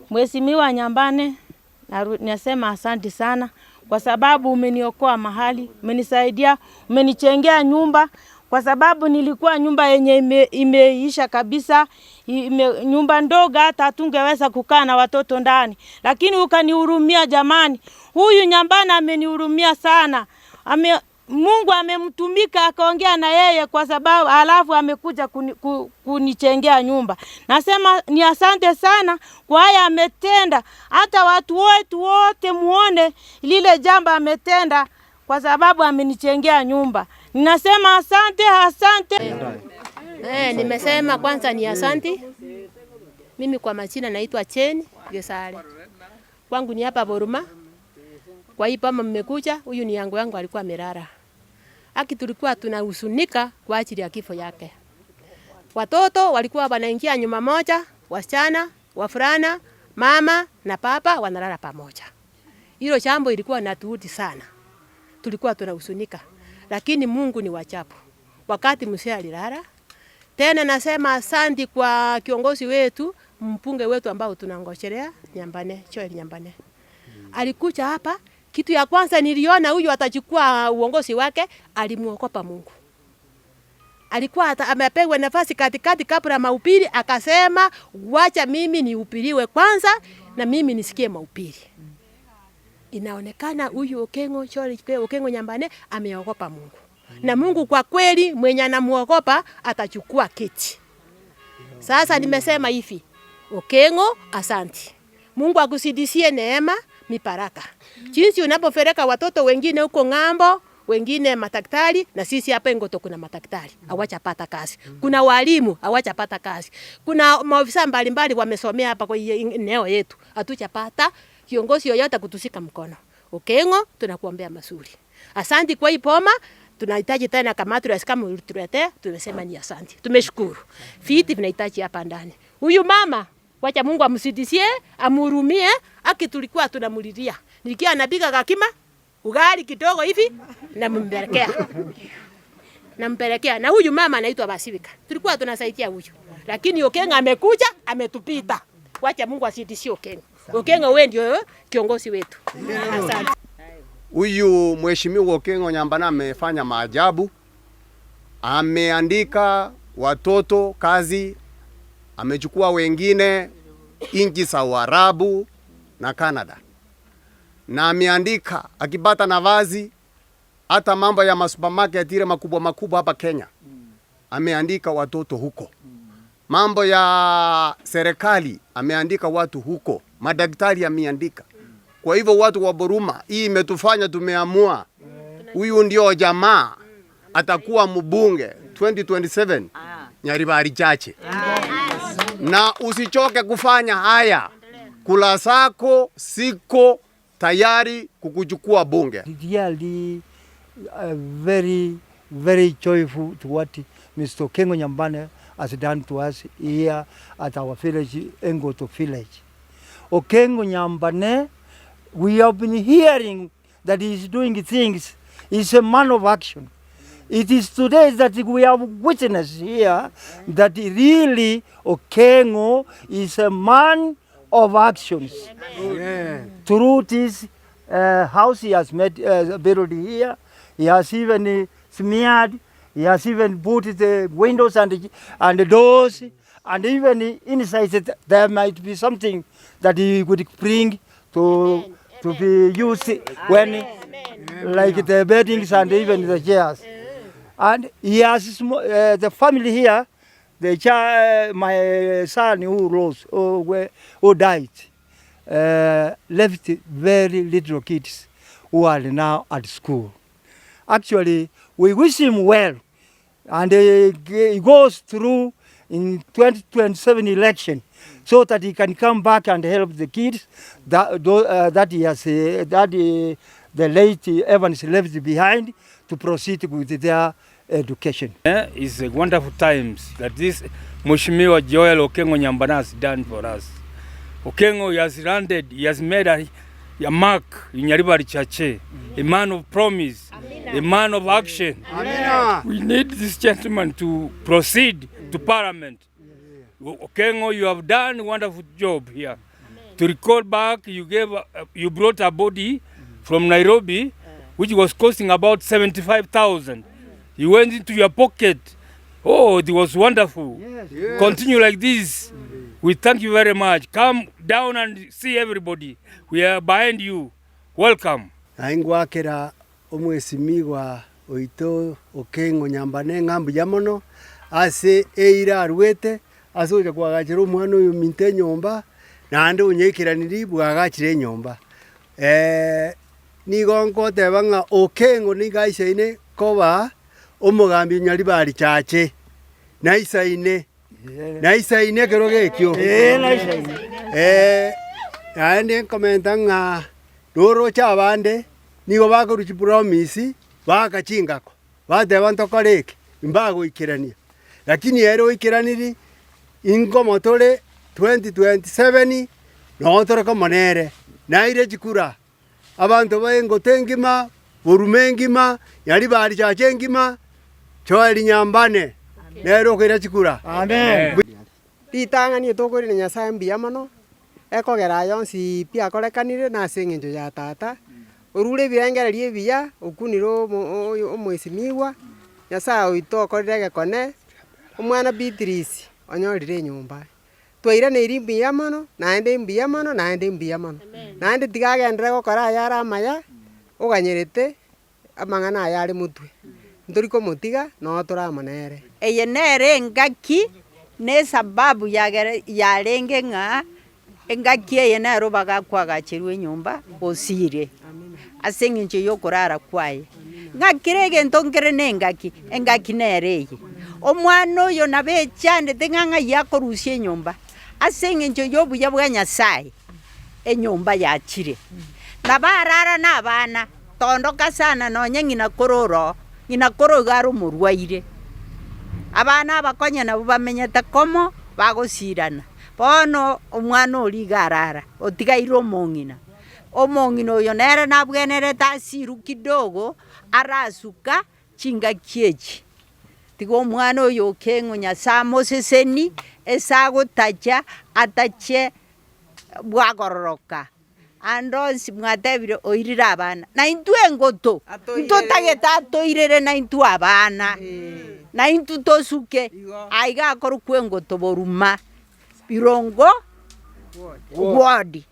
Mheshimiwa Nyambane, nasema asante sana kwa sababu umeniokoa mahali, umenisaidia, umenijengea nyumba kwa sababu nilikuwa nyumba yenye imeisha kabisa, nyumba ndogo hata hatungeweza kukaa na watoto ndani, lakini ukanihurumia jamani. Huyu Nyambane amenihurumia sana. Mungu amemtumika akaongea na yeye kwa sababu alafu amekuja kunijengea nyumba. Nasema ni asante sana kwa haya ametenda. Hata watu wetu wote muone lile jambo ametenda kwa sababu amenijengea nyumba. Ninasema asante, asante. Nimesema kwanza ni asante. Mimi kwa majina naitwa Jane Gesare. Kwangu ni hapa Boruma. Kwa hii boma mmekuja, huyu ni yangu yangu alikuwa amelala. Aki tulikuwa tunahuzunika kwa ajili ya kifo yake. Watoto walikuwa wanaingia nyumba moja, wasichana, wavulana, mama na baba wanalala pamoja. Hilo jambo ilikuwa natuudhi sana. Tulikuwa tunahuzunika. Lakini Mungu ni wa ajabu. Wakati mzee alilala, tena nasema asante kwa kiongozi wetu, mbunge wetu ambao tunangojelea, Nyambane, Joel Nyambane. Alikuja hapa, kitu ya kwanza niliona huyu atachukua uongozi wake, alimuogopa Mungu. Alikuwa amepewa nafasi katikati kabla mahubiri, akasema wacha mimi nihubiriwe kwanza na mimi nisikie mahubiri. Inaonekana huyu Okengo, Joel Okengo Nyambane ameogopa Mungu. Na Mungu kwa kweli mwenye anamuogopa atachukua kiti. Sasa nimesema hivi, Okengo asante. Mungu akuzidishie neema, mibaraka. Jinsi unapopeleka watoto wengine huko ng'ambo, wengine madaktari, na sisi hapa Engoto kuna madaktari hawajapata kazi. Kuna walimu hawajapata kazi. Kuna maofisa mbalimbali wamesomea hapa kwa eneo yetu. Hatujapata kiongozi yoyote kutushika mkono. Okengo tunakuombea mazuri. Asante kwa hii boma. Tunahitaji tena kama kama ulituletea, tumesema ni asante. Tumeshukuru. Viti vinahitaji hapa ndani. Huyu mama wacha Mungu amzidishie, amhurumie. Aki tulikuwa tunamulilia. Nilikia anapika kakima ugali kidogo hivi nampelekea. Nampelekea. Na huyu mama anaitwa Basivika. Tulikuwa tunasaidia huyu. Lakini Okengo amekuja, ametupita. Wacha Mungu azidishie Okengo. Okengo wewe ndio kiongozi wetu. Asante. Huyu Mheshimiwa Okengo Nyambane amefanya maajabu. Ameandika watoto kazi, amechukua wengine nchi za Uarabu na Canada. Na ameandika akipata nafasi hata mambo ya masupermarket ile makubwa makubwa hapa Kenya. Ameandika watoto huko. Mambo ya serikali ameandika watu huko. Madaktari ameandika. Kwa hivyo watu wa Boruma, hii imetufanya tumeamua huyu ndio jamaa atakuwa mbunge 2027 Nyaribari Chache. Na usichoke kufanya haya. Kula zako siko tayari kukuchukua bunge. Really, very, very joyful to what Mr. Okengo Nyambane has done to us here at our village, Engoto village. Okengo Nyambane, we have been hearing that he is doing things. He's a man of action. It is today that we have witnessed here that really Okengo is a man of actions. Through this house he has made, built here, he has even smeared, he has even put the windows and the doors, and even inside it, there might be something that he could bring to be used when, like the beddings and even the chairs. And he has the family here, the child, my son who rose, who died, left very little kids who are now at school. Actually, we wish him well, and he goes through in 2027 election so that he can come back and help the kids that he has, that the late Evans left behind to proceed with their education. It's a wonderful times that this Mheshimiwa Joel Okengo Nyambane has done for us. Okengo, he has landed, he has made a mark in Nyaribari Chache, a man of promise, a man of action. Amina. We need this gentleman to proceed to parliament. Okengo, you have done a wonderful job here. To recall back, you brought a body from Nairobi, which was costing about 75,000. You went into your pocket. Oh, it was wonderful. Yes. Continue like this. We thank you very much. Come down and see everybody. We are behind you. Welcome. Naingwakera omwesimigwa oito Okengo Nyambane ng'a mbuya mono ase eira arwete ase ogocha koagachera omwana oyo ominto enyomba naende onyaikeranirie bwagachire enyomba. Nigo nkoteba ng'a Okengo nigo aisaine koba omogambi Nyaribari Chache naisaine naisaine ekero gekio. Naende nkomenta ng'a roroche abande nigo bakorwa chipromise baaka chingako bateba ntokore eke mbagoikerania lakini ere oikeraniri inkomo tore 2027 nogo tore komo nere naire chikura abanto ba engoto engima borume engima Nyaribari Chache engima Joel Nyambane nere okoira chikura. Amen. Ritang'ani tokorire Nyasaye mbuya mono, ekogera aya onsi pi akorekanire na ase eng'encho ya tata, orure ebirengererio ebiya, okunire omo oyo omwesimigwa, Nyasaye oito okorire egekone, omwana Beatrice onyorire enyomba. Twairaneirie mbuya mono, naende mbuya mono, naende mbuya mono. Naende tiga agenderere gokora ayare amaya, oganyerete amang'ana aya are motwe. Ntori komotiga, noo tore amo nere. Eye nere engaki na esababu yagere yarenge ng'a engaki eye nero bagakoagacherwa enyomba osire ase eng'encho ya okorara kwaye. Ng'a kera egento nkere na engaki, engaki nere eye. Omwana oyo nabo echandete ng'a ng'ai akorusia enyomba, ase eng'encho ya obuya bwa Nyasaye, enyomba yachire. Nabo arara na abana, tondoka sana nonye ng'ina koro oroo, ng'ina koro iga are omorwaire. Abana abakonye nabwo bamenyete komo, bagosirana. Bono omwana oria iga arara, otigaire omong'ina. Omong'ina oyo nere nabwenerete asirwe kidogo, arasuka chingaki echi. Tiga omwana oyo Okeng'u Nyasaye amoseseni, ase agotacha, atache bwagororoka. Ande onsi mwatebire oirire abana, na intwe engoto, ntotagete atoirere na intwe abana, na intwe tosuke, aiga akorokwa engoto boruma, birongo ward.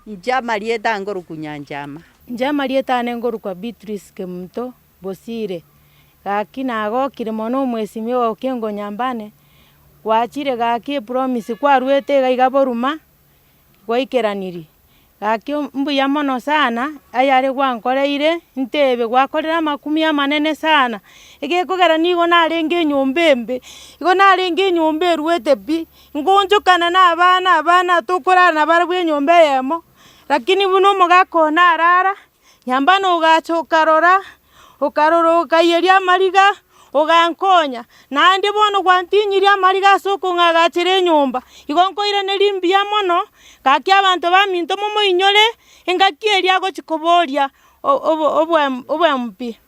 Inche amarieta nkorokwa Nyanchama. Inche amarieta ane nkorokwa Beatrice Kemunto Bosire, gaki nagokire mono omwesimigwa Okengo Nyambane, gwachire gaki epromise kwarwete iga iga boruma, gwaikeranirie. Gaki mbuya mono sana, ayare gwankoreire, ntebe gwakorire amakumi amanene sana, egekogera nigo narenge enyomba embe, igo narenge enyomba erwete pi, ngonchokana na abana abana tokorara nabarabwo enyomba eyemo, lakini buna omogaka one arara, Nyambane ogacha okarora, okarora okaiyeria amariga, ogankonya, naende bono gwantinyirie amariga ase okong'agachera enyomba, igo nkoiraneria mbuya mono, gaki abanto baminto momoinyore, engaki eria agochi koboria obo obo obo MP.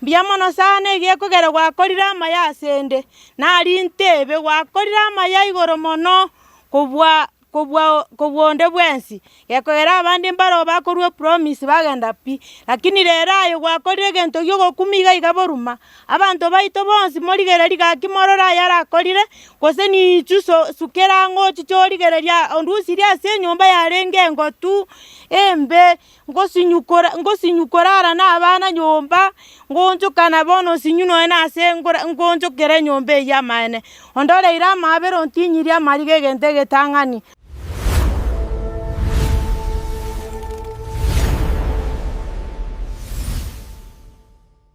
Mbuya mono sana egekogera gwakorire amaya asende, nari ntebe gwakorire amaya igoro mono kobua kobua kobua onde bwensi, gekogera abande mbaro bakorwa epromise bagenda pi, lakini rero aye gwakorire egento gia ogokumia iga iga boruma, abanto baito bonsi morigereria gaki morore aya arakorire, gose nichu so sukera ang'e ochiche origereria ondusirie ase enyomba yarenge engotu, embe, ngosinyukora ngosinyu korara na abana nyomba, ngonchokana bono osinyu nonye na ase ngora ngonchokera enyomba eywo amaene. Ondoreire amabera ontinyirie amariga egento egetang'ani.